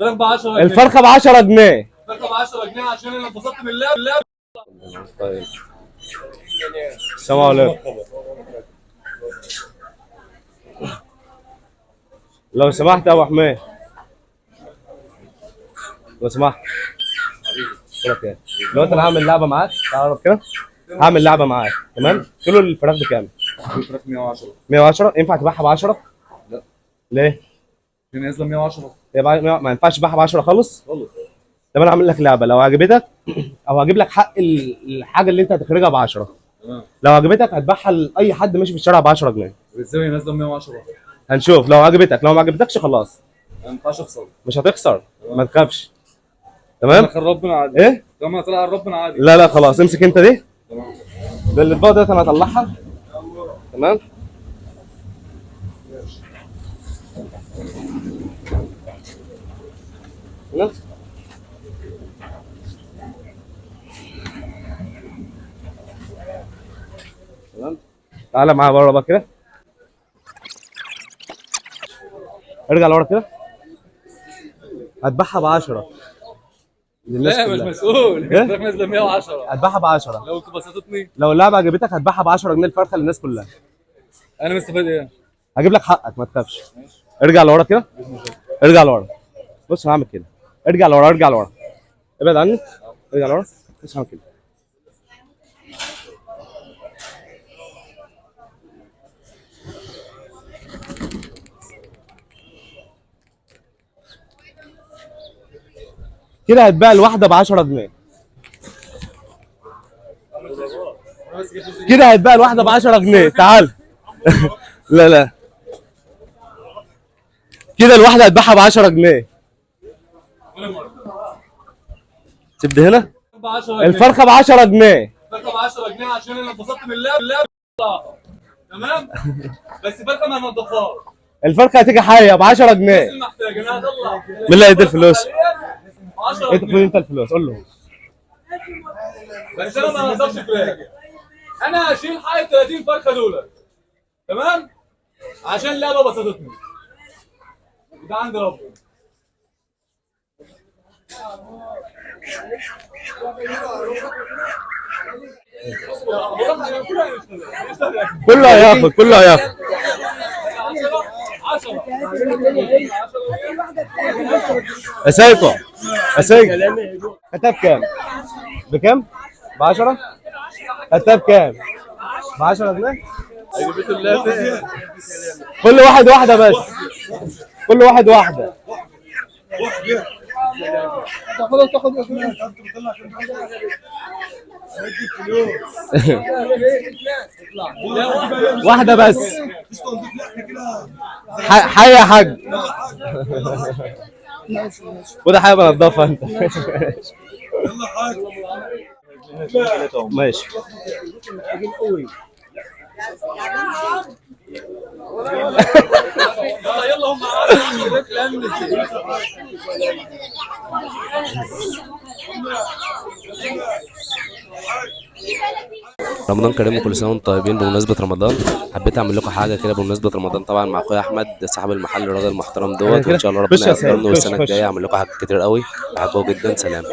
الفراخ ب 10 جنيه. الفرخه ب 10 جنيه. الفرخه ب 10 جنيه عشان انا اتبسطت من اللعب. طيب السلام عليكم. لو سمحت يا ابو حميد، لو سمحت بقولك ايه، لو انا هعمل لعبه معاك، تعرف كده، هعمل لعبه معاك، تمام؟ كيلو الفراخ بكام؟ الفراخ 110. 110. ينفع تبيعها ب 10؟ لا. ليه؟ هي نازله 110. هي ما ينفعش تبيعها ب 10 خالص؟ خالص. طب انا هعمل لك لعبه، لو عجبتك او هجيب لك حق الحاجة اللي انت هتخرجها ب 10. تمام. لو عجبتك هتبيعها لاي حد ماشي في الشارع ب 10 جنيه. ازاي هي نازله 110؟ هنشوف، لو عجبتك، لو ما عجبتكش خلاص. ما ينفعش اخسر. مش هتخسر، ما تخافش. تمام؟ انا ربنا عادي. ايه؟ طالما طلع ربنا عادي. لا لا خلاص، امسك انت دي. تمام. ده الاطباق ديت انا هطلعها. تمام؟ تمام؟ تمام؟ تعالى معايا بره بقى كده. ارجع لورا كده. هتبيعها ب 10 للناس لا مش كلها. مسؤول. إيه؟ الفراخ نازله 110. هتبيعها ب 10. لو بسطتني لو اللعبة عجبتك هتبيعها ب 10 جنيه الفرخه للناس كلها. انا مستفاد ايه؟ هجيب لك حقك ما تخافش. ارجع لورا كده، ارجع لورا. بص انا هعمل كده، ارجع لورا، ارجع لورا، ابعد عني، ارجع لورا. بص هعمل كده. كده هتبيع الواحدة ب 10 جنيه. كده هتبيع الواحدة ب 10 جنيه. تعال. لا لا، كده الواحدة هتبيعها ب 10 جنيه. تبدا هنا. ب 10 جنيه. الفرخه ب 10 جنيه. الفرخه ب 10 جنيه عشان انا اتبسطت من اللعب. تمام؟ بس فرخة ما نضفهاش. الفرخه هتيجي حيه ب 10 جنيه. الناس محتاجه، انا هطلع. مين اللي هيدي الفلوس؟ 10 انت خد جنيه. انت الفلوس، قول له. بس انا ما نضفش فراخ. انا هشيل حق 30 فرخة دول. تمام؟ عشان اللعبة بسطتني. ده عند ربنا. كله هياخد، كله هياخد. 10 يا سايكو، يا سايكو، خدتها بكام؟ بكام؟ ب 10؟ خدتها بكام؟ ب 10 جنيه؟ كل واحد واحدة بس، كل واحد واحدة. واحدة بس. حي يا حاج. وده حاجة بنضفها انت. ماشي. يلا يلا هم رمضان كريم وكل سنة وانتم طيبين. بمناسبة رمضان حبيت اعمل لكم حاجة كده بمناسبة رمضان، طبعا مع اخويا احمد صاحب المحل الراجل المحترم دوت، وان شاء الله خش ربنا يا سيد، يقدرنا خش، والسنة خش. الجاية اعمل لكم حاجات كتير قوي. بحبكم جدا، سلام.